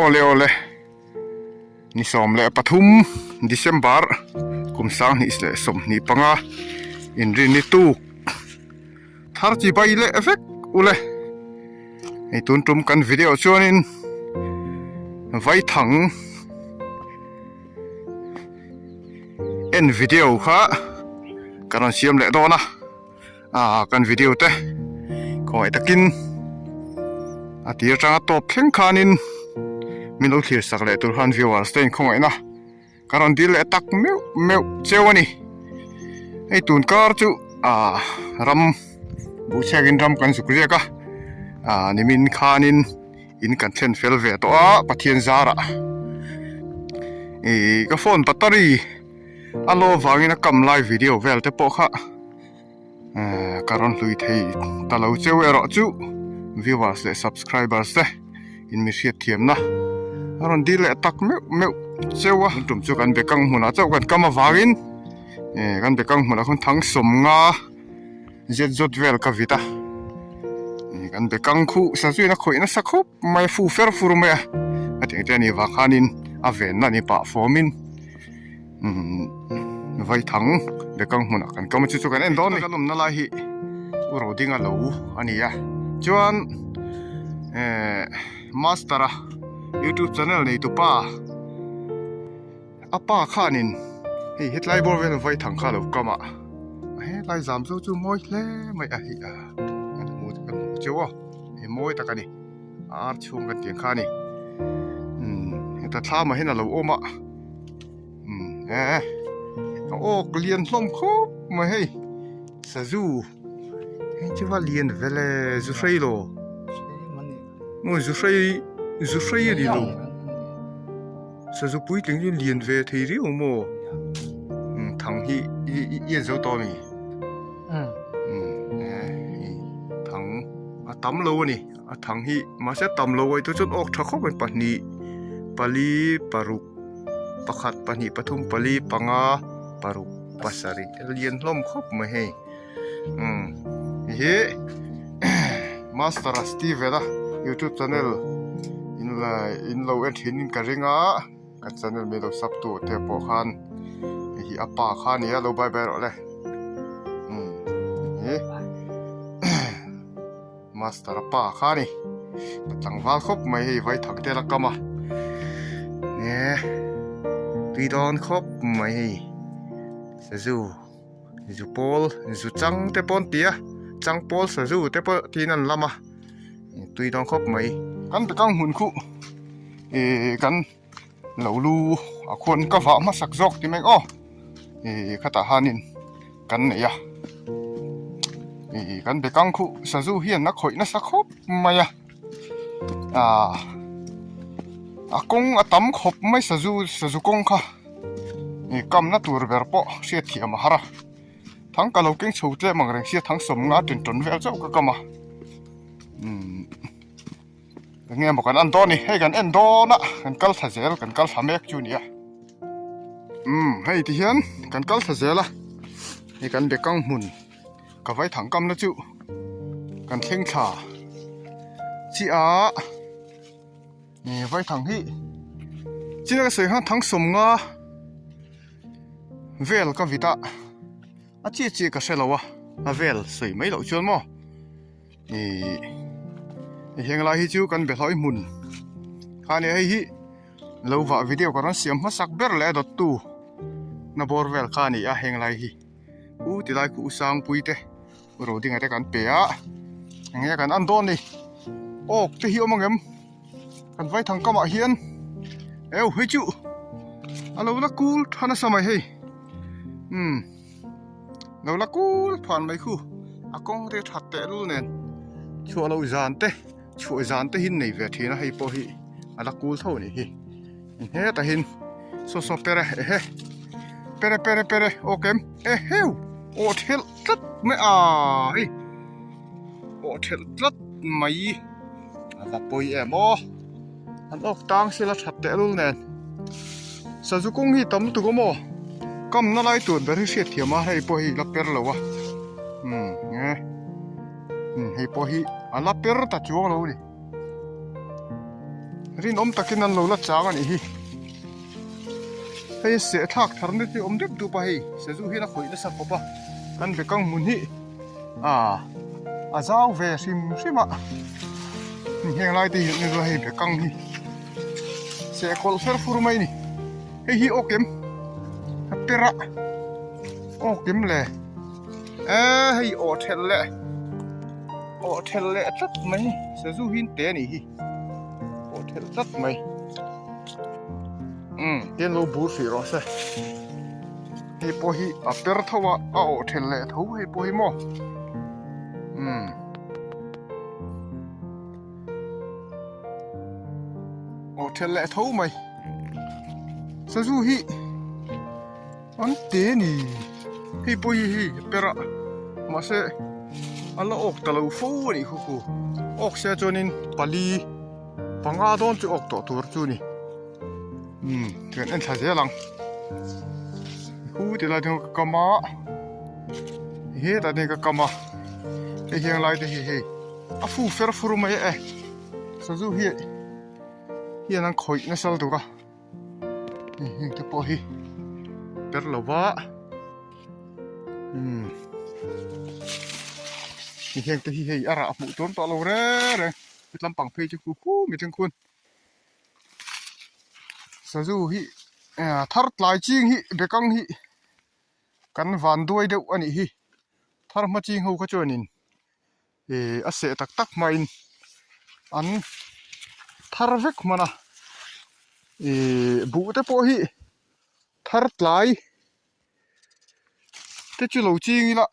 Awle awle ni 13 December kum 2025 inrin ni tuk thar chi bai leh vek ule hei tun tum kan video chuanin vaithang en video kha ka rawn siam leh dawn a ah kan video te khawngaih takin a tir atanga tawp thleng khanin min lo thlir sak leh tur khan viewers te inkhawngaihna. Ka rawn dil leh tak meuh meuh cheu a ni. Hei tun kar chu ah ram buhchhiakin ram kan zuk riak a, ah nimin khanin in kan thlen fel ve tawh a Pathian zarah ih ka phone battery a lo avangin a kam lai video vel te pawh kha eh ka rawn hlui thei ta lo cheu erawh chu viewers leh subscribers te in mi hriat thiamna a rawn dil leh tak meuh meuh cheu a tum chu kan bekang hmunah chauh kan kam avangin eh kan bekang hmunah khawn thang sawmnga zet zawt vel ka vit a eh kan bekang khuh sa chuin a khawih nasa khawp mai a fu fer fur mai a a tih ang te a nih vang khanin a venna a ni pah fawmin. Umm vaithang bekang hmunah kan kam a chu chu kan en dawn a ni kan awmna lai hi u rodinga lo a ni a chuan ehh master a youtube channel nei tupa a pa khanin hei hetlai bawr vel vaithang kha a lo kam a helai zam chu chu mawi hle mai a hei a kan hmu kan hmu cheu a hei mawi tak a ni a ar chhung kan tih ang kha a ni umm heta thlamah hian a lo awm a. Umm eh a awk lian hlawm khawp mai hei sazu hei chu va lian vel e zu hrei lo maw zu hrei zu hrei a ni lo sazu puitling chu lian ve thei riau maw umm thang hi i i en zo tawh a mi umm eh hei thang a tam lo a ni. A thang hi mahse tam lo ai te chuan awk tha khawp mai pahnih pali paruk pakhat pahnih pathum pali panga paruk pasarih a lian hlawm khawp mai hei umm hi master a Steven a youtube channel in la in lo en thin in ka ring a ka channel mi lo sub tu te pawh khan hei hi a pa kha a ni a lo bye bye rawh le umm hi. Master a pa kha a ni a tlangval khawp mai hei vai thak te la kam a e tui dawn khawp mai hei sazu zu pawl zu chang te pawh an ti a chang pawl sazu te pawh tiin an lam a tui dawn khawp mai kan bekang hmun khuh ih kan lo lu a khuan ka vah hmasak zawk ti mai aw ih khatah hianin kan nei a ih kan bekang khuh sazu hian a khawih nasa khawp mai a ah a kawng a tam khawp mai sazu sazu kawng kha ih kamna tur ber pawh hriat thiam a har a thang ka lo keng chho tlem ang reng sia thang sawmnga a ṭin tawn vel chauh ka kam a umm. Eng nge maw kan en dawn ni hei kan en dawn a kan kal thla zel kan kal thla mek chu a ni a umm hei ti hian kan kal thla zel a hei kan bekang hmun ka vai thang kam na chu kan thleng thla chiah a ih vai thang hi chin a ka sawi khan thang sawm nga vel ka vit a a chiah chiah ka hre lo a a vel sawi mai loh chuan maw. Ih heng lai hi chu kan be hlawih hmun kha nia hei hi lo vah video ka rawn siam hmasak ber leh a dawttu na bawr vel kha a ni a heng lai hi u ti lai khu u sangpui te u rodinga te kan pe a eng nge kan an dawn ni awk te hi awm ang em kan vaithang kamah hian eu hei chu a lo la kul tha nasa mai hei umm lo la kul phan mai khu a kawng te that teh lul nen chhuah loh zan te chhuah zan te hi an nei ve thin a hei pawh hi a la kul tho a nih hi hetah hian saw saw pere ehe pere pere pere aw kem eheu aw thelh tlat mai a hei aw thelh tlat mai a va pawi em aw an awk tang sela that teh lul nen sazu kawng hi tam lutuk awm aw kamna lai tur ber hi hriat thiam a hei pawh hi la per lo a umm nge hei pawh hi a la per ta chuang lo a ni. Rinawm takin an lo la chang a nih hi. Hei seh thlak thar na te awm deuh dup a hei sazu hian a khawih nasa khawp a kan bekang hmun hi ah a zau ve hrim hrim a heng lai te hi ni hei bekang hi seh kawlh fer fur mai a ni hei hi awk em a per a awk em le eh hei awh thelh leh. Awh thelh leh tlat mai sazu hi te a nih hi awh thelh tlat mai umm tin lo bur hrih rawh se hei pawh hi a per tho a a awh thelh leh tho hei pawh hi maw umm awh thelh leh tho mai sazu hi. An te a ni hei pawh hi hei a per a mahse a la awk ta lo fo a nih khaw ku awk sia chuanin pali panga dawn chu awk tawh tur chu a ni umm kan en thla zel ang hu ti lai te ka kam a hetah te ka kam a hei hiang lai te hi hei a fu fer fur mai e sazu hi hian an khawih nasa lutuk a. Heng te pawh hi per lo va umm heng te hi hei a rah hmuh tur tawh lo reng reng he lampang phei chu khu khu mi tengkun sazu hi thar tlai ching hi bekang hi kan van duai deuh a nih hi thar hma ching ho kha chuanin Ihh a seh tak tak hmain an thar vek hman a ihh buh te pawh hi thar tlai te chu lo ching ila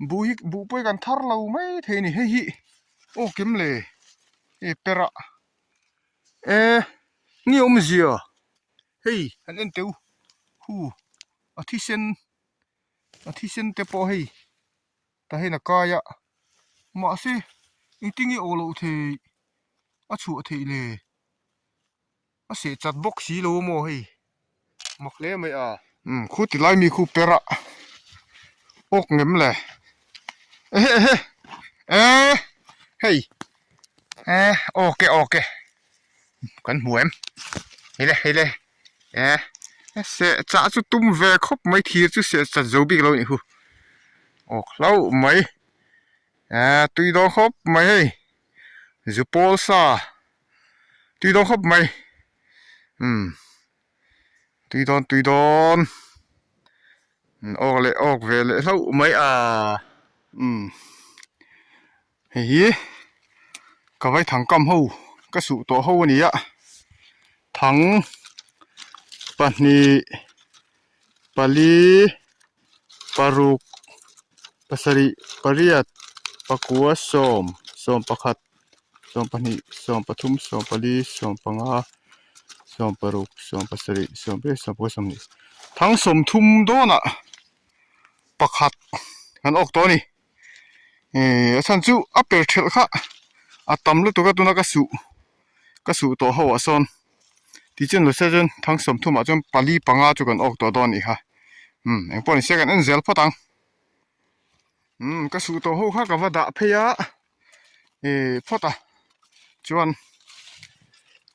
buh hi buh pawh hi kan thar lo mai thei a ni hei hi aw kim le hei perah e nge awmzia hei han en teh u hu a thisen a thisen te pawh hei. Ta hian a kai a mahse engtin nge aw loh theih a chhuah theih le a seh chat bawk si lo a maw hei mak hle mai a umm khu ti lai mi khu per a awk ngem le ehe ehe eh hei eh awk e awk e kan hmu em hei le hei le eh seh chah chu tum ve khawp mai thir chu seh chat zo bik lo a nih hu awk hlauh mai eh tui dawn khawp mai hei zu pawl sa tui dawn khawp mai umm tui dawn tui dawn awk leh awk ve leh hlauh mai a umm. Hei hi ka vai thang kam ho ka suh tawh ho a ni a thang pahnih pali paruk pasarih pariat pakua sawm sawm pakhat sawm pahnih sawm pathum sawm pali sawm panga sawm paruk sawm pasarih sawm pariat sawm pakua sawmhnih thang sawmthum dawnah pakhat kan awk tawh a ni. Ehh a chhan chu a per thelh kha a tam lutuk a tuna ka suh ka suh tawh ho ah sawn tichuan lo se chuan thang sawmthum ah chuan pali panga chu kan awk tawh dawn a nih kha umm engpawh ni se kan en zel phawt ang umm ka suh tawh ho kha ka va dah phei a ehh phawt a chuan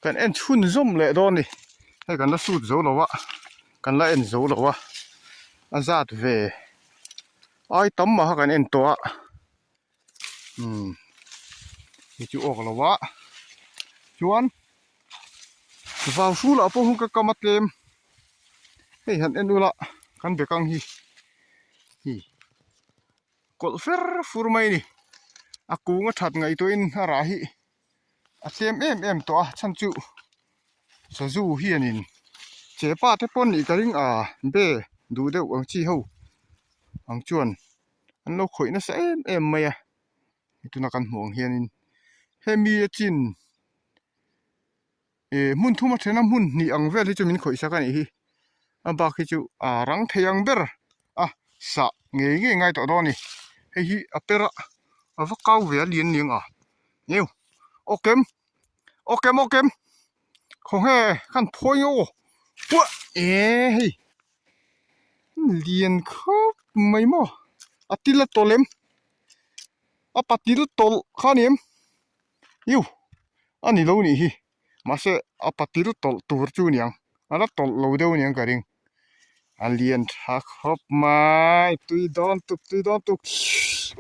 kan en chhun zawm leh dawn a ni hei kan la sut zo lo a kan la en zo lo a a zat ve. Ai tam mah kha kan en tawh a umm hei chu awk lo a chuan vau hrulah pawh ka kam a tlem. Hei han en ula kan bekang hi hi kawlh fer fur mai a ni. A kung a that ngaihtuahin a rah hi a tlem em em tawh a chhan chu sazu hianin che pa te pawn nih ka ring a be duh deuh ang chi ho ang chuan an lo khawih nasa em em mai a tuna kan hmuh ang hianin hemi a chin Ih hmun thum a then a hmun hnih ang vel hi chu min khawih sak a nih hi a bak hi chu a rang thei ang ber a sah ngei ngei ngai tawh dawn a ni hei hi a per a a va kau ve a lian niang a neu aw kem aw kem aw kem khawnge khan phawi nge aw puah eh hei lian khawp mai maw a til a tawlh em a patil tawlh kha a ni em. Iu a ni lo nih hi mahse a patil tawlh tur chu niang a la tawlh lo deuh aniang ka ring a lian tha khawp mai tui dawn tuk tui dawn tuk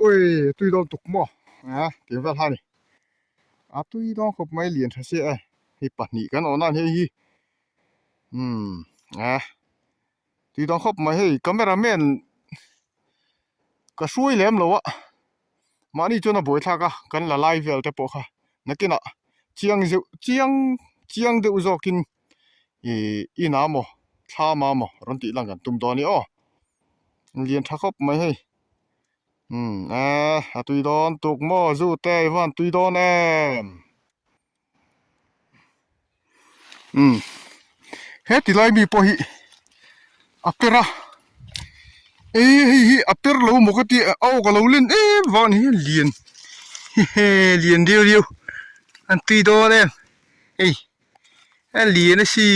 ui tui dawn tuk maw a tih vel kha a ni a tui dawn khawp mai lian tha sia e hei pahnih kan awh nan hei hi umm a tui dawn khawp mai hei camera man ka hruai lem lo a. Mahni chuan a buaithlak a, kan la lai vel te pawh kha nakinah chiang zeuh chiang chiang deuh zawkin ih inah maw thlam ah maw rawn tih lang kan tum dawn a ni aw. Lian tha khawp mai hei umm eh a tui dawn tuk maw zu te i van tui dawn em. Umm he ti lai mi pawh hi a per a eh hei hi a per lo maw ka ti a aw ka lo len em vang a ni hian lian hehe lian riau riau an tui dawn em hei a lian a si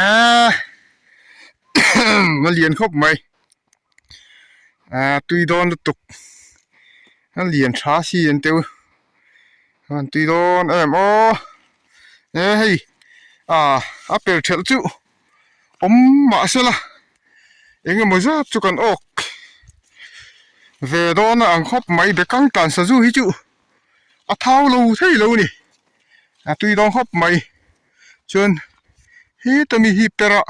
ah a lian khawp mai ah tui dawn lutuk a lian tha si an teuh. An tui dawn em aw e hei ah a per thelh chu awm mah sela eng emaw zat chu kan awk ve dawn a ang khawp mai bekang tlan sazu hi chu a thau lo thei lo a ni a tui dawn khawp mai chuan heta mi hi per a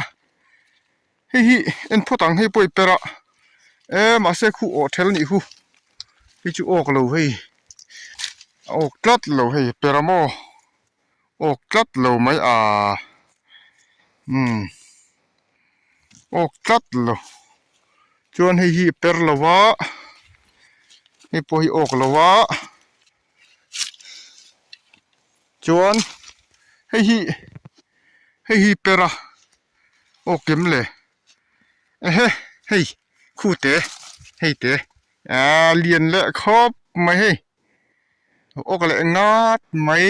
Hei hi en phawt ang hei pawh i per a e mahse khu awh ṭhel nih hu hei chu awk lo hei a awk tlat lo hei per a maw awk tlat lo mai aa umm awk tlat lo chuan hei hi per lo a hei pawh hi awk lo a chuan hei hi hei hi per a. Aw kem le ehe hei khu te hei te ah lian leh khawp mai hei awk leh ngat mai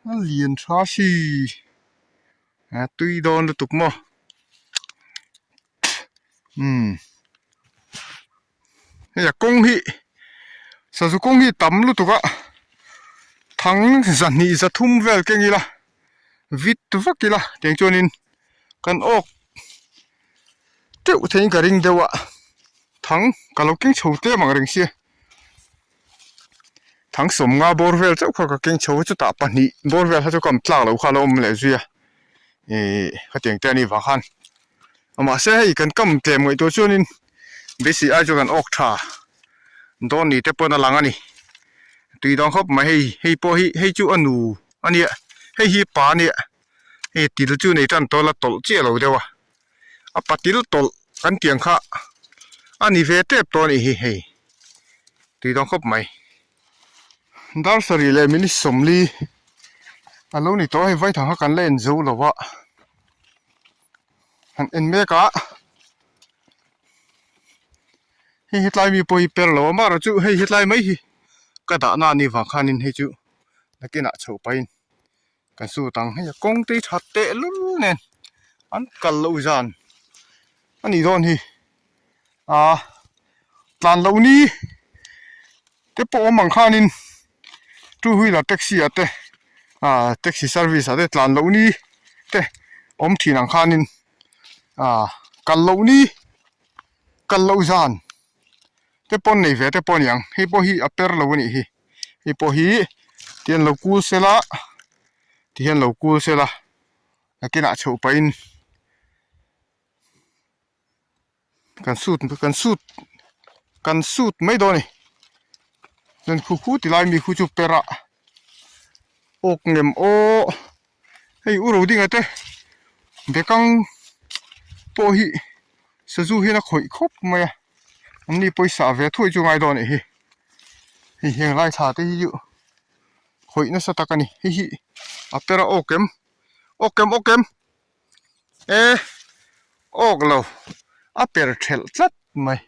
a lian tha si a tui dawn lutuk maw umm hei a kawng hi sazu kawng hi tam lutuk a thang zahnih zathum vel keng ila vit vak ila tiang chuanin kan awk teuh theiin ka ring deuh a thang ka lo keng chho tlem ang reng sia thang sawmnga bawr vel chauh kha ka keng chho a chutah pahnih bawr vel kha chu ka awm tlak loh kha a lo awm leh zui a ihh khatiang te a nih vang khan. Mahse hei kan kam tlem ngaihtuah chuanin basic ai chuan kan awk tha dawn ni te pawn a lang a ni. Tui dawn khawp mai hei hei pawh hi hei chu a nu a nia hei hi pa a nia hei til chu nei tan tawlh a tawlh chiah lo deuh a a patil tawlh kan tiang kha a ni ve tep tawh a nih hi hei tui dawn khawp mai. Dar sarih leh minute sawmli a lo ni tawh a hei vaithang kha kan la en zo lo a. Han en mek a hei hetlai mi pawh hi per lo a amaherawh chu hei hetlai mai hi ka dah na anih vang khanin hei chu nakinah chhoh pahin kan sut ang hei a kawng te hi tha tehlul nen an kal loh zan a nih dawn hi ah tlan loh ni te pawh awm ang khanin two wheeler taxi ah te ah taxi service ah te tlan loh ni te awm thin ang khanin ah kal loh ni kal loh zan te pawn nei ve te pawh a ni ang hei pawh hi a per lo a nih hi hei pawh hi tihian lo kul sela tihian lo kul sela nakinah chhoh pahin. Kan sut kan sut kan sut mai dawn a ni chuan khu khu ti lai mi khu chu per ah awk nem aw hei u ro dinga te bekang pawh hi sazu hian a khawih khawp mai a an ni pawisa ve thuai chu ngai dawn a nih hi hei heng lai thla te hi chu khawih nasa tak a ni hei hi a per a awk em awk em awk em. E awk lo a per thelh tlat mai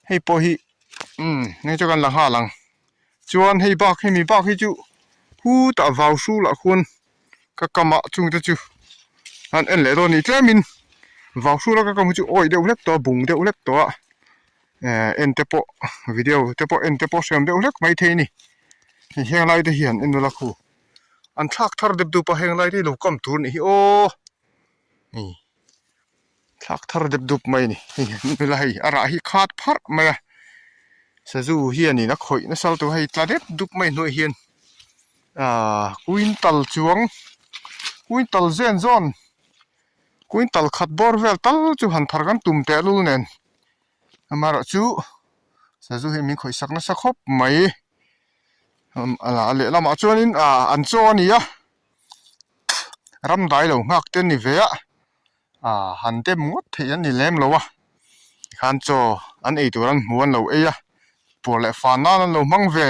hei pawh hi umm hei chu kan la nghal ang chuan hei bak hemi bak hi chu khutah vau hrulah khuan ka kam ah chungte chu an en leh dawn a ni tlemin vau hrula ka kam hi chu awih deuh hlek tawh a bung deuh hlek tawh a eh en te pawh video te pawh en te pawh hriam deuh hlek maithei a ni hei heng lai te hian en ula khu. An thlak thar dep dup a heng lai te hi lo kam tur a nih hi aw hei thlak thar dep dup mai a ni hei hmel a hei a rah hi khat pharh mai a sazu hianin a khawih nasa lutuk a hei tla dep dup mai hnuaiah hian ahh quintal chuang quintal zen zawn quintal khat bawr vel tal chu han thar kan tum tehlul nen amaherawhchu sazu hi min khawih sak nasa khawp mai. A lehlamah chuanin ah an chaw a ni a ram dai lo nghak te a ni ve a ah han dem ngawt theih an ni lem lo a tikhan chaw an ei tur an hmu an lo ei a puar leh fan nan an lo hmang ve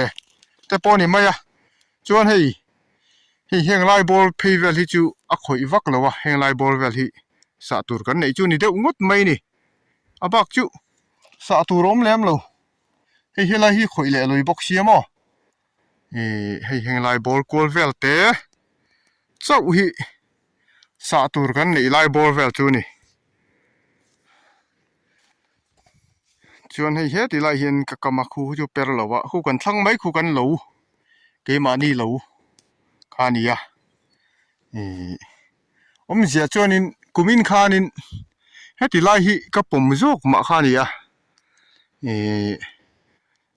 te pawh a ni mai a chuan hei hei heng lai bawr phei vel hi chu a khawih vak lo a heng lai bawr vel hi sah tur kan neih chu a ni deuh ngawt mai a ni a bak chu sah tur a awm lem lo. Hei helai hi khawih leh lui bawk sia maw ih hei henglai ball kual vel te chauh hi sah tur kan neih lai ball vel chu a ni chuan hei he ti lai hian ka kam a khu chu per lo a khu kan thlang mai khu kan lo keimahni lo kha a ni a ih awmzia chuanin kumin khanin heti lai hi ka pawm zawk mah kha a ni a. Ihh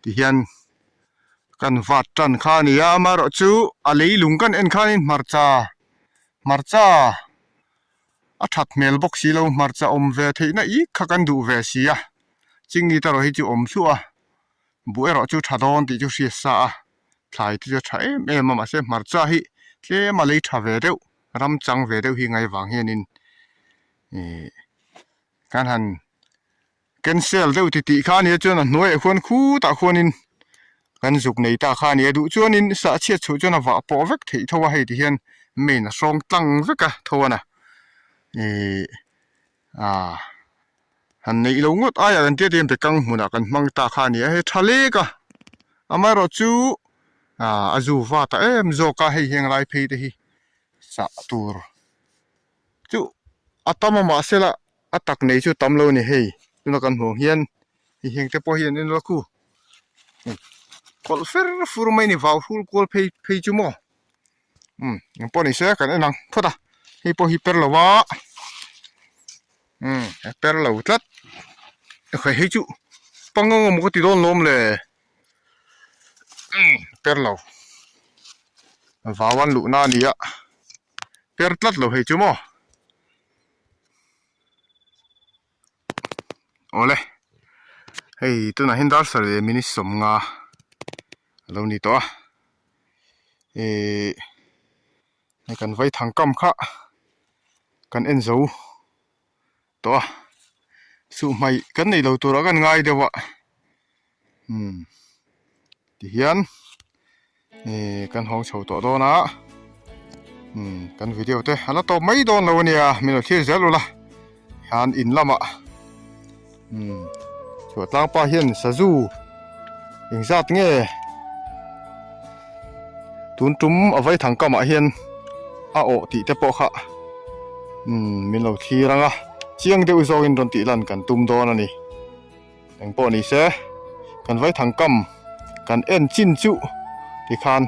tihian kan vat tan kha a ni a amaherawh chu a leilung kan en khanin hmarcha hmarcha a that hmel bawk si lo hmarcha awm ve theihna ik kha kan duh ve si a chingit erawh hi chu awm thluah a buh erawh chu tha dawn tih chu hriat sa a thlai te chu a tha em em a mahse hmarcha hi tlem a lei tha ve deuh ram chang ve deuh hi ngai vang hianin ihh kan han cancel deuh ti tih kha a nia chuan a hnuaiah khuan khutah khuanin kan zuk nei ta kha a nia duh chuanin sah chhiat chhuah chuan a vah pawh vek theih tho a hei ti hian main a hrawng tlang vek a tho a na ihh ah han neih lo ngawt aiah kan tia tihian bekang hmunah kan hmang ta kha a nia hei tha lek a amaherawh chu ah a zu va ta em zawk a hei heng lai phei te hi sah tur. Chu a tam a mahse la a tak nei chu tam lo a ni hei tuna kan hmuh ang hian hei heng te pawh hi an en la khu kawlh fer fur mai a ni vau hrul kual phei phei chu maw umm eng pawh ni se kan en ang phawt a hei pawh hi per lo a umm a per lo tlat ekhai hei chu pangang emaw ka ti dawn lawm le umm per lo vau an luhna a ni a. Per tlat lo hei chu maw awle hei tunah hian dar sarih leh minute 50 a lo ni tawh a ihh hei kan vaithang kam kha kan en zo tawh a suhhmaih kan neih lo turah kan ngai deuh a umm tihian ihh kan hawng chho tawh dawn a umm kan video te a la tawp mai dawn lo a nia min lo thlir zel ula hian in lamah umm chhuah tlang pa hian sazu engzat nge tun tum a vaithang kamah hian a awh tih te pawh kha umm min lo thlir ang a chiang deuh zawngin rawn tih lan kan tum dawn a ni. Eng pawh ni se kan vaithang kam kan en chin chu tikhan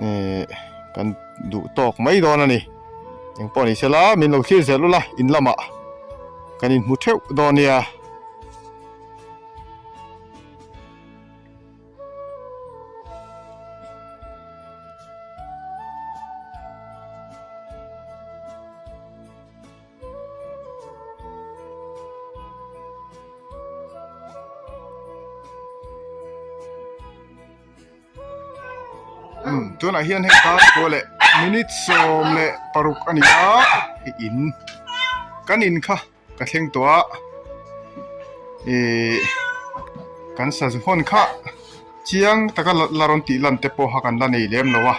ihh kan duh tawk mai dawn a ni eng pawh ni sela min lo thlir zel ula in lamah kan inhmu theuh dawn nia. Umm tunah hian hei dar kua leh minute 16 a ni a hei in kan in kha ka thleng tawh a ihh kan sazu hawn kha chiang taka la rawn tih lan te pawh kha kan la nei lem lo a.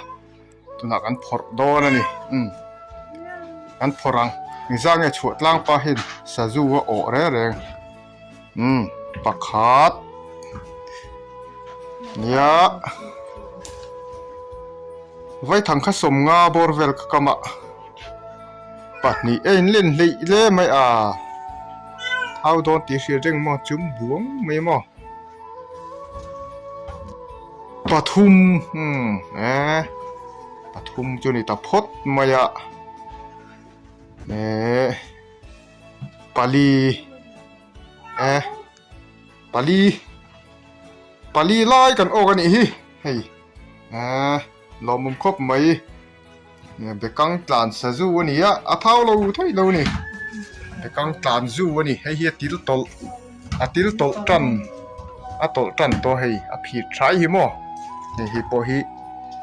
Tunah kan phawrh dawn a ni. Umm. Kan phawrh ang. Engzah nge chhuah tlang pa hian sazu a awh reng reng. Umm. Pakhat. Nia. Vaithang kha 50 bawr vel ka kam a. 2 a inlen hleih hle mai a. Thau dawn tih hriat reng maw chum buang mai maw. Pathum umm eh pathum chu ni ta phawt mai a eh pali eh pali pali lai kan awk a nih hi hei eh lawmawm khawp mai bekang tlan sazu a ni a a thau lo thei lo a ni bekang tlan zu a ni hei hi a til tawlh a til tawlh tan a tawlh tan tawh hei a phit hrai hi maw hei hi pawh hi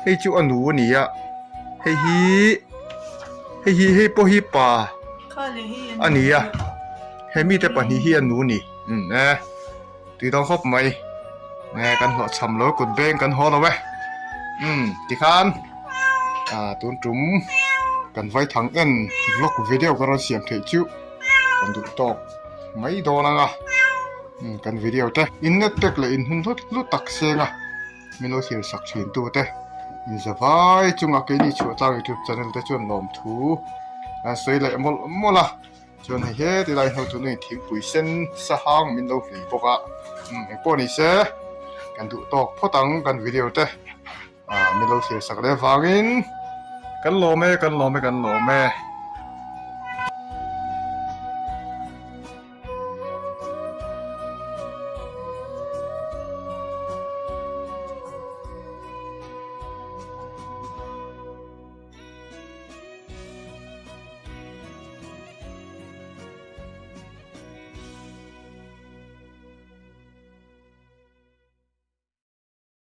hei chu a nu a ni a hei hi hei hi hei pawh hi pa a ni a he mite pahnih hi a nu a ni umm e tui dawn khawp mai nge kan hlawh cham lo kut beng kan haw lo e umm tikhan ah tun tum kan vaithang en vlog video ka rawn siam theih chu kan duh tawk mai dawn ang a umm kan video te in net pack leh in hun hlut hlut tak seng a min lo thlir sak thin tu te in za vai chunga keini chhuah tlang youtube channel te chuan lawmthu a sawi leh mawlh mawlh a. Chuan hei heti lai hnu chu nui thingpui sen sa hang min lo hlui bawk a umm engpawh ni se kan duh tawk phawt ang kan video te ah min lo thlir sak leh vangin kan lawm e kan lawm e kan lawm e.